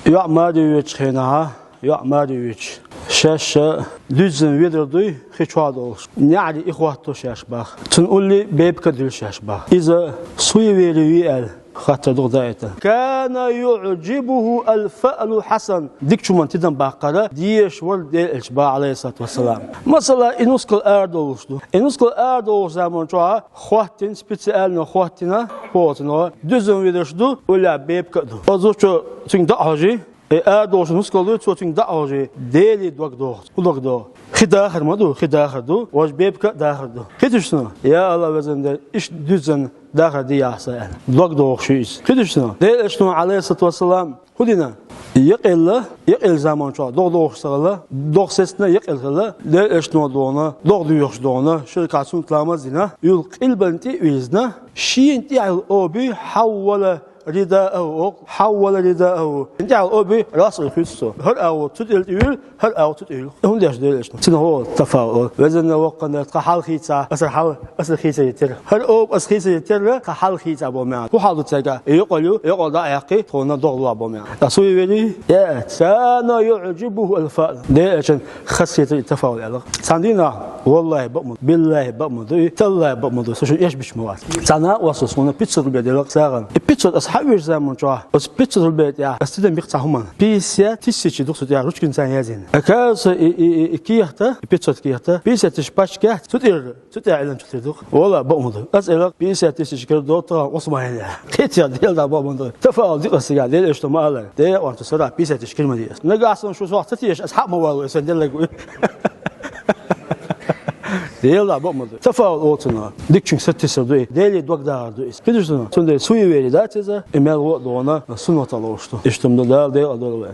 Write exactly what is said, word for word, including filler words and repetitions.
ЙоӀ маре йоьдучу хенахь, йоӀ маре йоьдуш, шаьш дуьззина ведар дуй, хи чохь долуш, неӀаре и хӀотто шаьш боху. Цунна улле бепиг а дуьллу шаьш боху. Иза суеверие вий аьлла, хаттар ду-кх даима. «Кана юъжибуху аль-фаълу хьасан». Дика чу ма тидам баккхара дезаш вара Делан Элча боху, Ӏалайхиссалату вассалам. Масала, и нускал арадолуш ду. И нускал арадолучу заман чохь хӀоттийна, специально хӀоттийна, хӀоттийна, дуьззина ведарш ду, уллехь бепиг а ду. Оцу чу цуьнга дӀа а хьожий, и арадолуш нускал дуй, цо цуьнга дӀа а хьожий, Деле дог доху. ХӀун дог доху? Хи дахар ма ду, хи дахар ду, важа бепиг а дахар ду. Хи ду шуна? Я АллахӀ, везан Дела, иштта дуьззина дахар дехьа сан аьлла. Дог дохуш ю иза. Хи ду шуна? Делан Элчано, Ӏалайхиссалату вассалам, хӀун дина? Якъелла, якъелла заман чохь, догӀа дохуш ца хилла, догӀа сецна якъелла хилла, Делан Элчано догӀана, догӀа доьхуш догӀана, ши ракаӀат суннат ламаз а дина, юха къилбан тӀе а вирзина, шена тӀехь йолу обуй хьаввала ридааху, хьаввала ридааху. ТӀехь йолу обуй растӀаралла хуьйцу цо. ХӀара агӀо цу тӀера тӀе вуьйлу, хӀара агӀо цу тӀе вуьйлу. ХӀунда аьлча Делан Элчано? Цуьнан хӀун тафавул? Везан Дела, воккха Дела, тхан хьал хийца, аса хьал, аса хийцаре терра. ХӀара обу аса хийцаре терра, тхан хьал хийца боху маьӀна. ХӀун хьал ду цаьрга? И йокъалла ю, йокъалла дӀа а яьккхий, тхуна догӀа ло боху маьӀна. Ткъа суеверие? Я, кана юъжибуху аль-фаъл. Делан Элчано хастийта и тафавул аьлла. Цхьана дийнахь, валлахӀи, бакъ ма ду, биллахӀи, бакъ ма ду, таллахӀи, бакъ ма ду, со шуна эшбича ма вац. Цхьа накъост ву суна пятьсот рублей делла сагӀина. И пятьсот аса хьа а веш заман чохь, оцу пятьсот рублей тӀехь аса тидам бу-кх цхьа хӀуманна. Пятьдесят тысяч ду-кх цу тӀехь ручкина царна яздина. Оказывается, и, и, и, и кехат, и пятьсот кехат, пятьдесят тысяч паччахь кехат, цу тӀера, цу тӀехь Ӏиланчух тера ду-кх. Валла, бакъ ма ду. Аса элира, пятьдесят тысяч кара до тхан Ӏусманна. Кхетий, Делан дуьхьа, бакъ ма ду. Тафавул ду-кх аса цигахь, Делан Элчано ма аллара. Декъан цу сарахь пятьдесят тысяч кара ма ду аса. Нагахь санна шу сох ца теша, аса хьа а ма валло, аса Делан гуй. Делан дуьхьа, бакъ ма ду. Тафавул олу цунах. Дикачуьнга сатийсар ду и. Деле дог дахар ду иза. Хи ду шуна? Цундела суеверие дац иза, и мел гӀо а догӀана, суннатах ловш ду. Иштта ма ду, Дала декъал дойла вай.